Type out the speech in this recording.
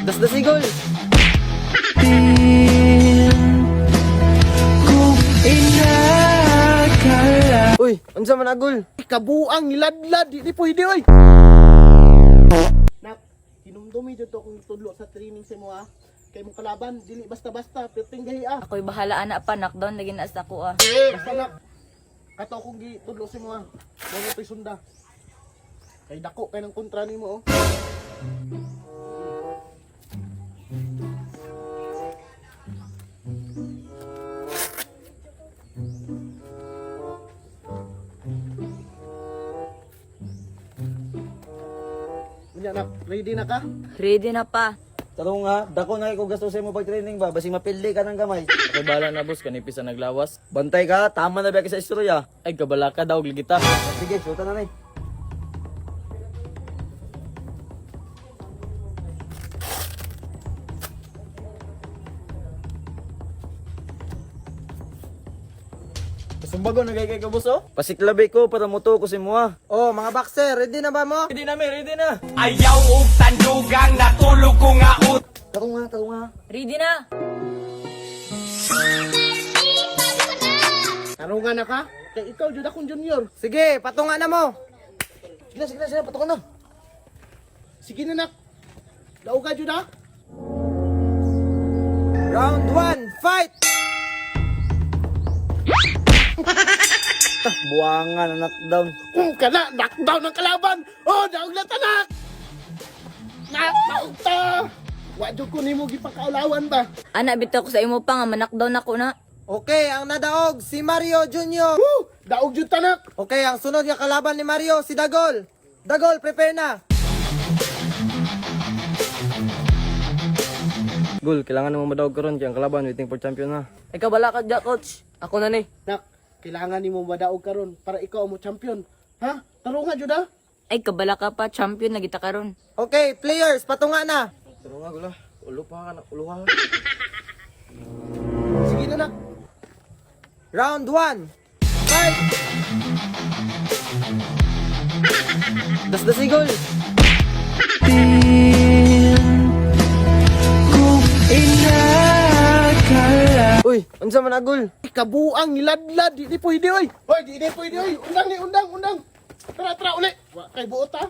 Dasdas igol. Uy, unsa man agol? Kabuang niladlad, di pwede oy. Nak, hinumdumi jud to kung tudlo sa training sa mo ha. Kay mong kalaban, dili basta-basta, perting gahi ah. Ako'y bahala ana pa, knockdown lagi na sa ako ah. Basta nak, kato kong gitudlo sa mo ha. Mo to'y sunda. Kay dako kay ng kontra nimo oh. Unya nak, ready na ka? Ready na pa. Tarong nga, dako na ko gasto sa imo pag-training ba, basing mapildi ka ng gamay. Ako'y bahala na boss, kanipis ang naglawas. Bantay ka, tama na ba ka sa istorya? Ay, kabala ka daw, ligita. Sige, suta na ni. Kasumbago, nagay kay ka boss oh. Pasiklabi ko para moto ko si mua. Oh, mga boxer, ready na ba mo? Ready na mi, ready na. Ayaw og tandugang natulog ko nga ut. Tarong nga, tarong nga. Ready na. Tarungan na ka? Kay ikaw jud akong junior. Sige, patunga na mo. Sige na, sige na, sige na, patungan na. Sige na nak. Daog ka jud ah. Round 1, fight! Buwangan, na knockdown. Kung ka na, knockdown ang kalaban. Oh, daog na tanak. Na, daog ta. Wa jud ko nimo gipakaulawan ba. Ana bitaw ko sa imo pa nga manakdown ako na. Okay, ang nadaog, si Mario Jr. Woo! Daog jud tanak. Okay, ang sunod nga kalaban ni Mario, si Dagol. Dagol, prepare na. Gol, kailangan na mo madaog karon kay ang kalaban waiting for champion na. Ay kabala ka dya, coach. Ako na ni. Nak, kailangan nimo madaog karon para ikaw ang mo champion. Ha? Tarungan jud ah. Ay kabala ka pa, champion na kita karon. Okay, players, patunga na. Tarong nga, gula. Ulo pa ka na, ulo ha. Sige na nak. Round 1, fight! Dasdas igol. Uy, unsa man agol? Kabuang niladlad, di pwede oy. Hoy, di pwede oy. Undang ni, undang, undang. Tara, tara uli. Wa kay buot ah.